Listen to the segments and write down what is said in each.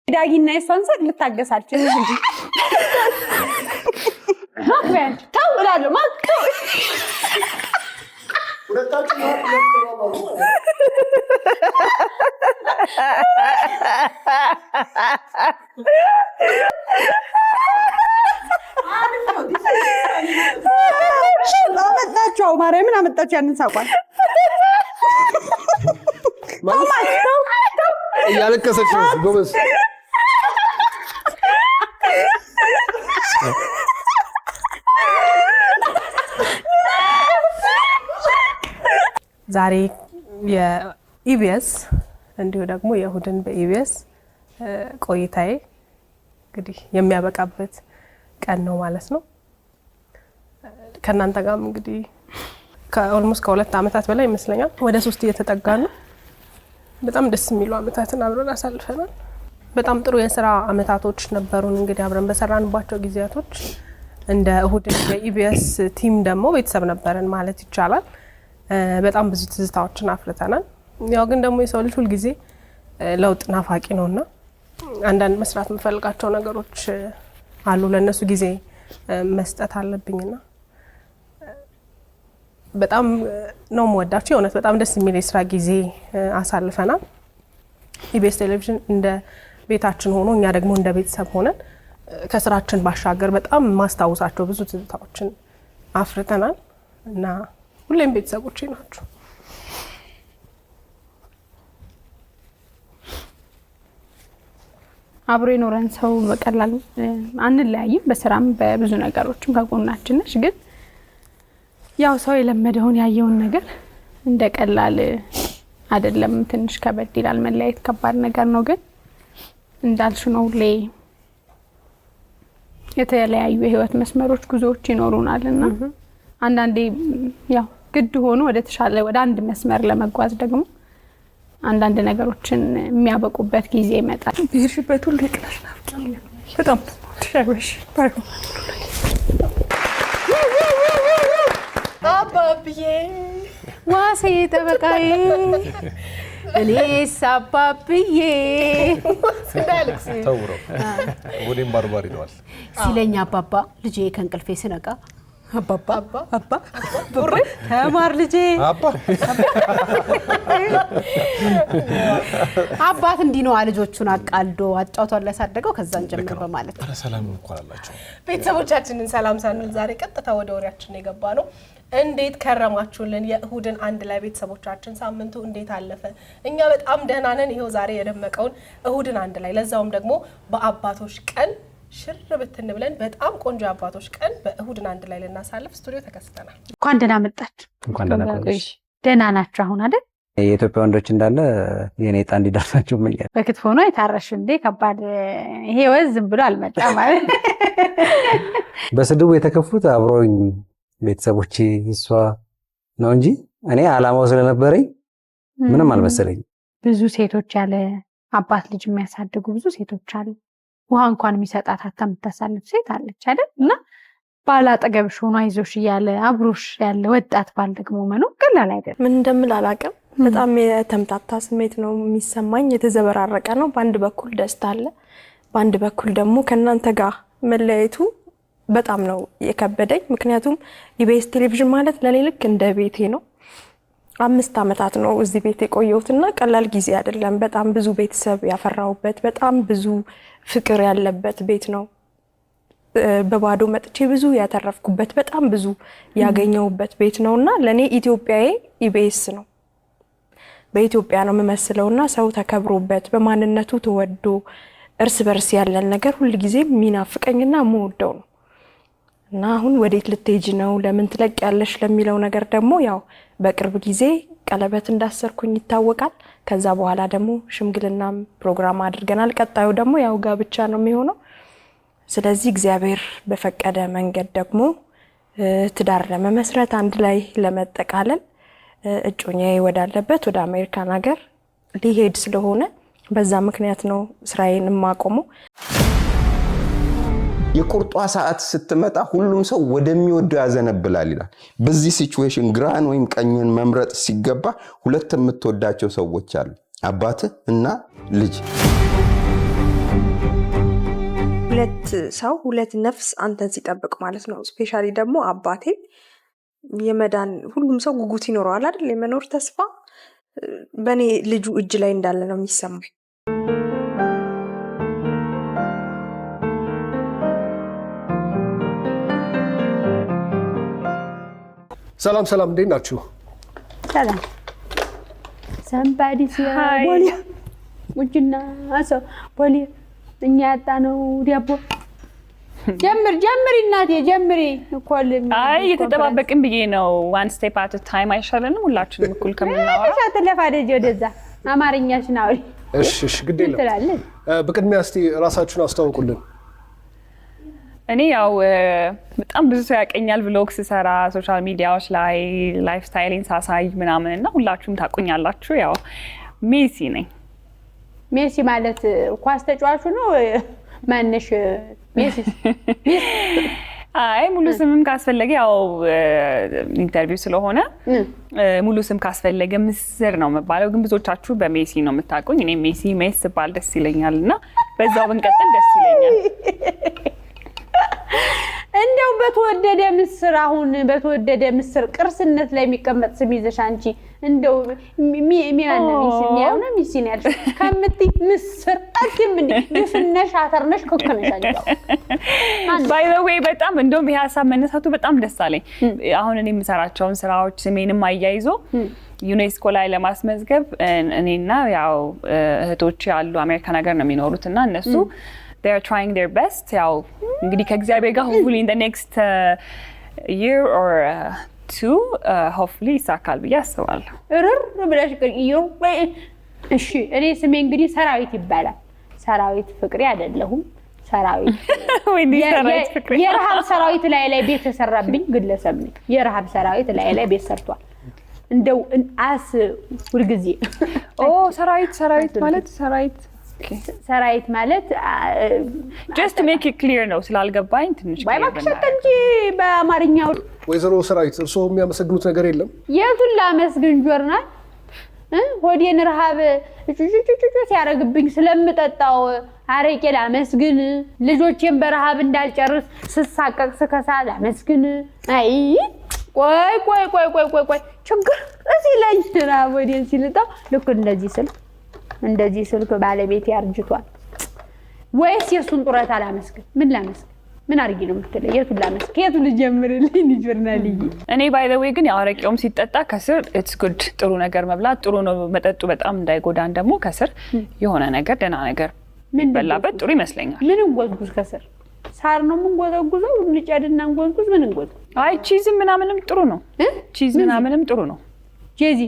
ዳጊና የሷን ሳቅ ልታገስ አልችልም እንጂ ማክ በይ አንቺ። ተው እላለሁ። ማክ ተው። ሁለታችሁ አመጣችሁ። ማርያምን አመጣችሁ። ያንን ሳቋል እያለቀሰች ነው ጎበዝ። ዛሬ የኢቢኤስ እንዲሁ ደግሞ የእሁድን በኢቢኤስ ቆይታዬ እንግዲህ የሚያበቃበት ቀን ነው ማለት ነው። ከእናንተ ጋርም እንግዲህ ከ almost ከ2 ዓመታት በላይ ይመስለኛል ወደ 3 እየተጠጋ ነው። በጣም ደስ የሚሉ ዓመታትን አብረን አሳልፈናል። በጣም ጥሩ የስራ ዓመታቶች ነበሩን። እንግዲህ አብረን በሰራንባቸው ጊዜያቶች እንደ እሁድ የኢቢኤስ team ደግሞ ቤተሰብ ነበረን ማለት ይቻላል። በጣም ብዙ ትዝታዎችን አፍርተናል። ያው ግን ደግሞ የሰው ልጅ ሁልጊዜ ለውጥ ናፋቂ ነውና አንዳንድ መስራት የምፈልጋቸው ነገሮች አሉ። ለእነሱ ጊዜ መስጠት አለብኝና በጣም ነው የምወዳቸው። የእውነት በጣም ደስ የሚል የስራ ጊዜ አሳልፈናል። ኢቢኤስ ቴሌቪዥን እንደ ቤታችን ሆኖ እኛ ደግሞ እንደ ቤተሰብ ሆነን ከስራችን ባሻገር በጣም ማስታወሳቸው ብዙ ትዝታዎችን አፍርተናል እና ሁሌም ቤተሰቦቼ ናቸው። አብሮ የኖረን ሰው በቀላል አንለያይም። በስራም በብዙ ነገሮችም ከጎናችን ነች። ግን ያው ሰው የለመደውን ያየውን ነገር እንደ ቀላል አይደለም። ትንሽ ከበድ ይላል። መለያየት ከባድ ነገር ነው። ግን እንዳልሽ ነው፣ ሁሌ የተለያዩ የህይወት መስመሮች፣ ጉዞዎች ይኖሩናል እና አንዳንዴ ያው ግድ ሆኖ ወደ ተሻለ ወደ አንድ መስመር ለመጓዝ ደግሞ አንዳንድ ነገሮችን የሚያበቁበት ጊዜ ይመጣል። ብሄርሽበት ሁሉ ይቅናሽ ናፍቂ። በጣም ትሻሽ ባይሆን አባብዬ ዋሴ ጠበቃዬ እኔስ አባብዬ ተውረው ወዴም ባርባር ይለዋል ሲለኝ አባባ ልጄ ከእንቅልፌ ስነቃ አባባ አባ ተማር ልጄ አባ አባት እንዲህ ነዋ ልጆቹን አቃልዶ አጫውቷል ያሳደገው። ከዛን ጀምር በማለት ኧረ ሰላም እንኳን አላቸው። ቤተሰቦቻችንን ሰላም ሳንል ዛሬ ቀጥታ ወደ ወሬያችን የገባ ነው። እንዴት ከረማችሁልን? የእሁድን አንድ ላይ ቤተሰቦቻችን ሳምንቱ እንዴት አለፈ? እኛ በጣም ደህና ነን። ይኸው ዛሬ የደመቀውን እሁድን አንድ ላይ ለዛውም ደግሞ በአባቶች ቀን ሽር ብትን ብለን በጣም ቆንጆ የአባቶች ቀን በእሁድን አንድ ላይ ልናሳልፍ ስቱዲዮ ተከስተናል። እንኳን ደህና መጣችሁ። እንኳን ደህና ቆየሽ። ደህና ናችሁ አሁን አይደል? የኢትዮጵያ ወንዶች እንዳለ የኔ ዕጣ እንዲደርሳቸው እመኛለሁ። በክትፎ ነው የታረሽ እንዴ? ከባድ ይሄ ወዝ ዝም ብሎ አልመጣም ማለት። በስድቡ የተከፉት አብሮኝ ቤተሰቦቼ እሷ ነው እንጂ እኔ አላማው ስለነበረኝ ምንም አልመሰለኝ። ብዙ ሴቶች ያለ አባት ልጅ የሚያሳድጉ ብዙ ሴቶች አሉ። ውሃ እንኳን የሚሰጣት አታ የምታሳልፍ ሴት አለች አይደል? እና ባል አጠገብሽ ሆኖ አይዞሽ እያለ አብሮሽ ያለ ወጣት ባል ደግሞ መኖር ቀላል አይደለም። ምን እንደምል አላውቅም። በጣም የተምታታ ስሜት ነው የሚሰማኝ። የተዘበራረቀ ነው። በአንድ በኩል ደስታ አለ፣ በአንድ በኩል ደግሞ ከእናንተ ጋር መለያየቱ በጣም ነው የከበደኝ። ምክንያቱም ኢቢኤስ ቴሌቪዥን ማለት ለኔ ልክ እንደ ቤቴ ነው። 5 ዓመታት ነው እዚህ ቤት የቆየሁት እና ቀላል ጊዜ አይደለም። በጣም ብዙ ቤተሰብ ያፈራሁበት፣ በጣም ብዙ ፍቅር ያለበት ቤት ነው። በባዶ መጥቼ ብዙ ያተረፍኩበት፣ በጣም ብዙ ያገኘሁበት ቤት ነው እና ለእኔ ኢትዮጵያዬ ኢቢኤስ ነው። በኢትዮጵያ ነው የምመስለው እና ሰው ተከብሮበት በማንነቱ ተወዶ እርስ በርስ ያለን ነገር ሁልጊዜ የሚናፍቀኝና የምወደው ነው እና አሁን ወዴት ልትሄጂ ነው ለምን ትለቂያለሽ ለሚለው ነገር ደግሞ ያው በቅርብ ጊዜ ቀለበት እንዳሰርኩኝ ይታወቃል። ከዛ በኋላ ደግሞ ሽምግልናም ፕሮግራም አድርገናል። ቀጣዩ ደግሞ ያው ጋብቻ ነው የሚሆነው። ስለዚህ እግዚአብሔር በፈቀደ መንገድ ደግሞ ትዳር ለመመስረት አንድ ላይ ለመጠቃለል እጮኛዬ ወዳለበት ወደ አሜሪካን ሀገር ሊሄድ ስለሆነ በዛ ምክንያት ነው ስራዬን የማቆመው። የቁርጧ ሰዓት ስትመጣ ሁሉም ሰው ወደሚወደው ያዘነብላል ይላል። በዚህ situation ግራን ወይም ቀኝን መምረጥ ሲገባ ሁለት የምትወዳቸው ሰዎች አሉ፣ አባትህ እና ልጅ። ሁለት ሰው ሁለት ነፍስ አንተን ሲጠብቅ ማለት ነው። Especially ደግሞ አባቴ የመዳን ሁሉም ሰው ጉጉት ይኖረዋል አይደል? የመኖር ተስፋ በእኔ ልጁ እጅ ላይ እንዳለ ነው የሚሰማኝ። ሰላም ሰላም፣ እንዴት ናችሁ? ሰላም። Somebody ቦሌ ቁጭና ሰው ቦሌ እኛ ያጣነው ዳቦ። ጀምር ጀምሪ እናቴ ጀምሪ። እኮል አይ እየተጠባበቅን ብዬ ነው። One step at time አይሻለንም? ሁላችንም እኩል ከምናወራ። ትለፋደጅ ወደዛ አማርኛሽን አውሪ። እሺ፣ ግድ የለም። ትላለች። በቅድሚያ እስቲ ራሳችሁን አስተዋውቁልን። እኔ ያው በጣም ብዙ ሰው ያውቀኛል፣ vlog ስሰራ፣ social media ዎች ላይ lifestyle ኤን ሳሳይ ምናምን እና ሁላችሁም ታውቁኛላችሁ። ያው ሜሲ ነኝ። ሜሲ ማለት ኳስ ተጫዋቹ ነው? ማነሽ ሜሲ? አይ ሙሉ ስምም ካስፈለገ ያው interview ስለሆነ ሙሉ ስም ካስፈለገ ምስር ነው የምባለው፣ ግን ብዙዎቻችሁ በሜሲ ነው የምታውቁኝ። እኔ ሜሲ ሜስ ስባል ደስ ይለኛል እና በዛው ብንቀጥል ደስ ይለኛል። እንደው በተወደደ ምስር፣ አሁን በተወደደ ምስር ቅርስነት ላይ የሚቀመጥ ስም ይዘሽ አንቺ እንደው ሚያነ ሚሲ ነው ያልሽው ከምትይ ምስር አትይም እንዴ? ድፍነሽ አተርነሽ ክክ ነሽ አንቺ። By the way በጣም እንደውም ይሄ ሀሳብ መነሳቱ በጣም ደስ አለኝ። አሁን እኔ የምሰራቸውን ስራዎች ስሜንም አያይዞ ዩኔስኮ ላይ ለማስመዝገብ እኔና ያው እህቶች ያሉ አሜሪካን ሀገር ነው የሚኖሩት እና እነሱ they are trying their best። ያው እንግዲህ ከእግዚአብሔር ጋር hopefully in the next year or two hopefully ይሳካል ብዬ አስባለሁ። እርር ብለሽ ቅርቅዮ። እሺ፣ እኔ ስሜ እንግዲህ ሰራዊት ይባላል። ሰራዊት ፍቅሬ አይደለሁም። ሰራዊት ወይኔ ሰራዊት ፍቅሬ። የረሃብ ሰራዊት ላይ ቤት የሰራብኝ ግለሰብ ነኝ። የረሃብ ሰራዊት ላይ ቤት ሰርቷል። እንደው አስ ሁልጊዜ ኦ ሰራዊት፣ ሰራዊት ማለት ሰራዊት ሰራዊት ማለት Just make it clear ነው ስላልገባኝ ትንሽ ባይ እባክሽ እንጂ በአማርኛው። ወይዘሮ ሰራዊት፣ እርስዎ የሚያመሰግኑት ነገር የለም? የቱን ላመስግን ጆርናል? ሆዴን ረሃብ ጩጩጩጩ ሲያደርግብኝ ስለምጠጣው አረቄ ላመስግን? ልጆቼን በረሃብ እንዳልጨርስ ስሳቀቅ ስከሳ ላመስግን? አይ ቆይ ቆይ ቆይ ቆይ ቆይ ቆይ፣ ችግር ሲለኝ ረሃብ ሆዴን ሲልጣው ልክ እንደዚህ ስልክ ባለቤቴ አርጅቷል ወይስ የእሱን ጡረታ ላመስግን? ምን ላመስግን? ምን አድርጊ ነው የምትለኝ? የቱን ላመስግን? የቱን ልጀምርልኝ? ጆርናልዬ። እኔ by the way ግን ያው አረቄውም ሲጠጣ ከስር it's good፣ ጥሩ ነገር መብላት ጥሩ ነው። መጠጡ በጣም እንዳይጎዳን ደግሞ ከስር የሆነ ነገር ደህና ነገር ቢበላበት ጥሩ ይመስለኛል። ምን እንጎዝጉዝ? ከስር ሳር ነው የምንጎዘጉዘው? እንጨድና እንጎዝጉዝ? ምን እንጎዝጉዝ? አይ cheese ምናምንም ጥሩ ነው። Cheese ምናምንም ጥሩ ነው። ጄዚ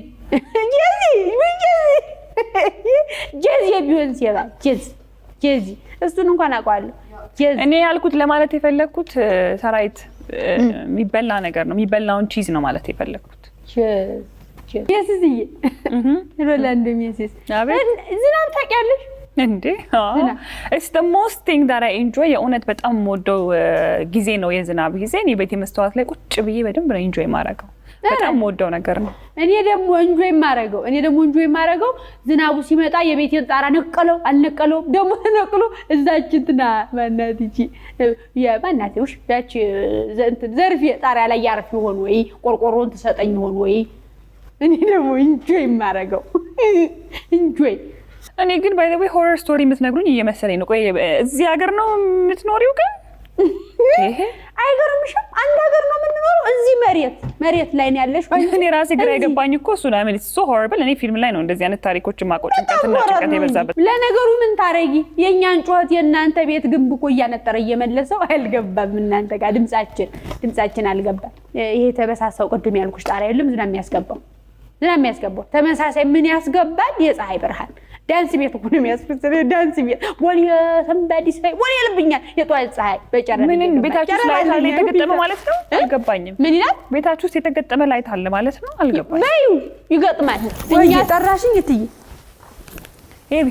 ጄዚ ምን ጄዚ ጄዚ ቢሆን ሴባ ጄዚ ጄዚ እሱን እንኳን አውቀዋለሁ። ጄዚ። እኔ ያልኩት ለማለት የፈለግኩት ሰራዊት የሚበላ ነገር ነው። የሚበላውን cheese ነው ማለት የፈለግኩት። ሜሲስዬ፣ ሮላንዶ ሜሲስ። አቤት። ዝናብ ታውቂያለሽ? እንዴ፣ it's the most thing that I enjoy። የእውነት በጣም የምወደው ጊዜ ነው የዝናብ ጊዜ። እኔ ቤቴ መስተዋት ላይ ቁጭ ብዬ በደንብ ነው enjoy የማደርገው። በጣም የምወደው ነገር ነው። እኔ ደግሞ enjoy የማደርገው ዝናቡ ሲመጣ የቤቴን ጣራ ነቀለው አልነቀለውም ደግሞ ነቅሎ እዛች እንትና ማናት ይቺ የማናት ውሽ ያቺ እንትን ዘርፌ ጣሪያ ላይ ያርፍ ይሆን ወይ ቆርቆሮን ትሰጠኝ ይሆን ወይ? እኔ ደግሞ enjoy የማደርገው enjoy እኔ ግን by the way horror story የምትነግሩኝ እየመሰለኝ ነው። ቆይ እዚህ ሀገር ነው የምትኖሪው ግን? ይሄ አይገርምሽም? አንድ ሀገር ነው የምንኖረው። እዚህ መሬት መሬት ላይ ነው ያለሽው። እኔ ራሴ ግራ የገባኝ እኮ እሱ ነው። I so horrible። እኔ ፊልም ላይ ነው እንደዚህ አይነት ታሪኮች የማውቀው፣ ጭንቀትና ጭንቀት የበዛበት። ለነገሩ ምን ታረጊ? የእኛን ጩኸት የእናንተ ቤት ግንብ እኮ እያነጠረ እየመለሰው አልገባም። እናንተ ጋር ድምጻችን አልገባም። ይሄ የተበሳሳው ቅድም ያልኩሽ ጣሪያ የለም ዝናብ የሚያስገባው ተመሳሳይ ምን ያስገባል? የፀሐይ ብርሃን። ዳንስ ቤት እኮ ነው የሚያስመስለው። ዳንስ ቤት ወል somebody say ወል ይልብኛል። የጠዋት ፀሐይ በጨረር ምንን እየገባ ቤታችሁ ውስጥ ጨረር light አለ አለኝ። የተገጠመ ማለት ነው? አልገባኝም። ምን ይላል? ቤታችሁ ውስጥ የተገጠመ light አለ ማለት ነው? አልገባኝም። በዩ ይገጥማል። ወይ እኛ ጠራሽኝ እትዬ? ኤቢ፣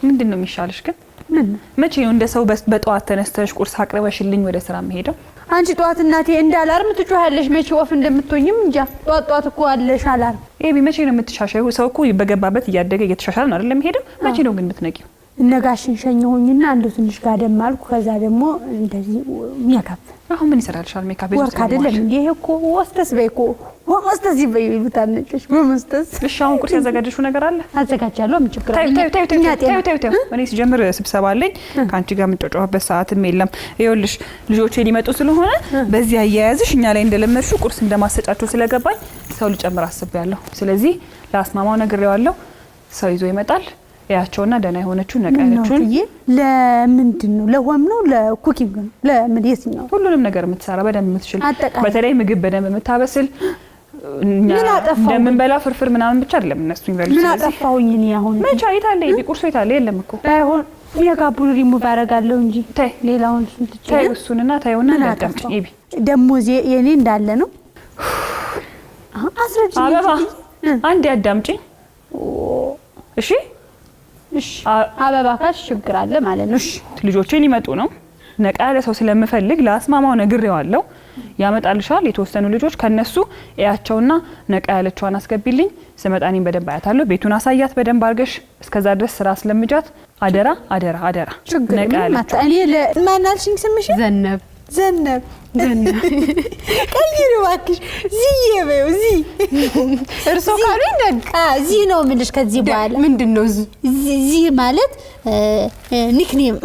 ምንድን ነው የሚሻልሽ ግን? ምን? መቼ ነው እንደ ሰው በጠዋት ተነስተሽ ቁርስ አቅርበሽልኝ ወደ ስራ የምሄደው? አንቺ ጠዋት እናቴ እንደ alarm ትጮያለሽ። መቼ off እንደምትሆኝም እንጃ። ጠዋት ጠዋት እኮ አለሽ alarm። ኤቢ፣ መቼ ነው የምትሻሻይው? ሰው እኮ በገባበት እያደገ እየተሻሻለ ነው አይደል የሚሄደው? መቼ ነው ግን የምትነቂው? እነጋሽን ሸኘሁኝና አንዱ ትንሽ ጋደም አልኩ። ከዛ ደግሞ እንደዚህ ሜካፕ አሁን ምን ይሰራልሻል? ሜካፕ work አይደለም እንዴ? ይሄ እኮ ወስተስ በይ እኮ ወስተስ ይበይ ይሉታል ነጮች። በመስተስ እሺ፣ አሁን ቁርስ ያዘጋጀሽው ነገር አለ? አዘጋጃለሁ። ምን ችግር አለ? ተይው ተይው ተይው ተይው ተይው። እኔ ስጀምር ስብሰባ አለኝ፣ ከአንቺ ጋር የምንጫጫህበት ሰዓትም የለም። ይኸውልሽ ልጆቼ ሊመጡ ስለሆነ በዚህ አያያዝሽ እኛ ላይ እንደለመድሽው ቁርስ እንደማሰጫቸው ስለገባኝ ሰው ልጨምር አስቤያለሁ። ስለዚህ ለአስማማው ነግሬዋለሁ። ሰው ይዞ ይመጣል። ያቸውና ደህና የሆነችው ነቃ ያለችውን ለምንድን ነው? ለ home ነው ለ cooking ነው ለምን የትኛው? ሁሉንም ነገር የምትሰራ በደንብ የምትችል፣ በተለይ ምግብ በደንብ የምታበስል። እንደምንበላ ፍርፍር ምናምን ብቻ አይደለም እነሱ የሚበሉት። ምን አጠፋሁኝ እኔ አሁን? መቻ የት አለ? የቤት ቁርሱ የት አለ? የለም እኮ። ባይሆን ሜካፑን ሪሙቭ አደርጋለሁ እንጂ ሌላውን እሱን ትቼ ተይው፣ እሱንና ተይውና እንዳትቀምጪ። ኤቢ ደሞዝ የኔ እንዳለ ነው። አስረጅኝ አበባ፣ አንዴ አዳምጪኝ እሺ? እሺ አበባ ካልሽ ችግር አለ ማለት ነው። እሺ ልጆቼ ሊመጡ ነው። ነቃ ያለ ሰው ስለምፈልግ ለአስማማው ነግሬዋለሁ። ያመጣልሻል። የተወሰኑ ልጆች ከነሱ እያቸውና ነቃ ያለችዋን አስገቢልኝ። ስመጣ እኔም በደንብ አያታለሁ። ቤቱን አሳያት በደንብ አድርገሽ። እስከዛ ድረስ ስራ አስለምጃት። አደራ አደራ አደራ። ችግር ነቃ ያለችዋ እኔ ለማን አልሽኝ? ስምሽ ዘነብ ዘነብ ቀይሪ እባክሽ። ዝዬ በይው ዚ እርሶ ካሉኝ ደግ ዚ ነው የምልሽ። ከዚህ በኋላ ምንድን ነው ዚ? ዚ ማለት nickname።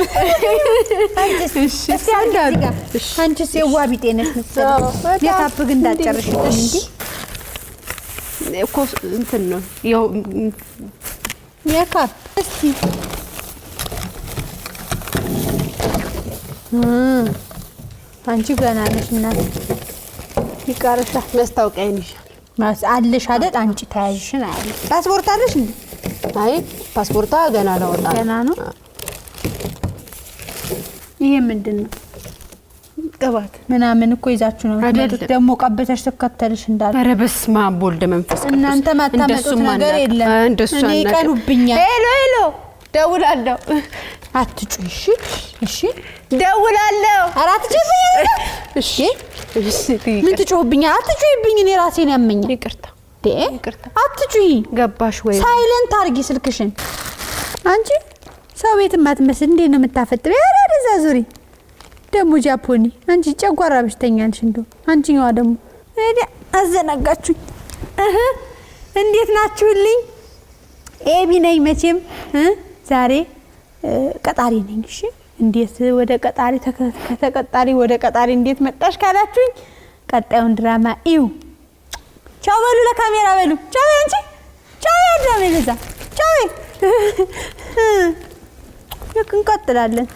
አንቺስ የዋ ቢጤ ነሽ መሰለኝ። ሜካፕ ግን እንዳትጨርሽ እንጂ እኮ እንትን ነው ያው ሜካፕ። እስኪ አንቺ ገና ነሽ እናት፣ ይቀርሻል። መስታወቂያ ይሻል አለሽ አይደል? አንቺ ተያዥሽን አያለሽ። ፓስፖርት አለሽ እንዴ? አይ ፓስፖርቷ ገና ላወጣ ገና ነው። ይሄ ምንድን ነው? ቅባት ምናምን እኮ ይዛችሁ ነው የምትመጡት። ደግሞ ቀብተሽ ትከተልሽ እንዳለ። ኧረ በስመ አብ ወልደ መንፈስ ቅዱስ። እናንተ ማታመጡት ነገር የለም። እኔ ይቀኑብኛል። Hello hello፣ ደውላለሁ። አትጩይ። እሺ እሺ፣ ደውላለሁ። ኧረ አትጩይብኝ። እሺ ምን ትጮህብኛል? አትጩይብኝ፣ እኔ ራሴን ያመኛል። ይቅርታ ይቅርታ። አትጩይ። ገባሽ ወይ? Silent አድርጊ ስልክሽን። አንቺ ሰው ቤት የማትመስል እንዴት ነው የምታፈጥበው? ኧረ ወደዛ ዙሪ። ደግሞ ጃፖኒ አንቺ ጨጓራ በሽተኛ ነሽ። እንደው አንቺኛዋ ደግሞ አዘናጋችሁኝ። እንዴት ናችሁልኝ? ኤቢ ነኝ። መቼም ዛሬ ቀጣሪ ነኝ። እሺ እንዴት ወደ ቀጣሪ ከተቀጣሪ ወደ ቀጣሪ እንዴት መጣሽ ካላችሁኝ ቀጣዩን ድራማ እዩ። ቻው በሉ፣ ለካሜራ በሉ። ቻው አንቺ፣ ቻው ያዳሜ ለዛ ቻው። ልክ እንቀጥላለን።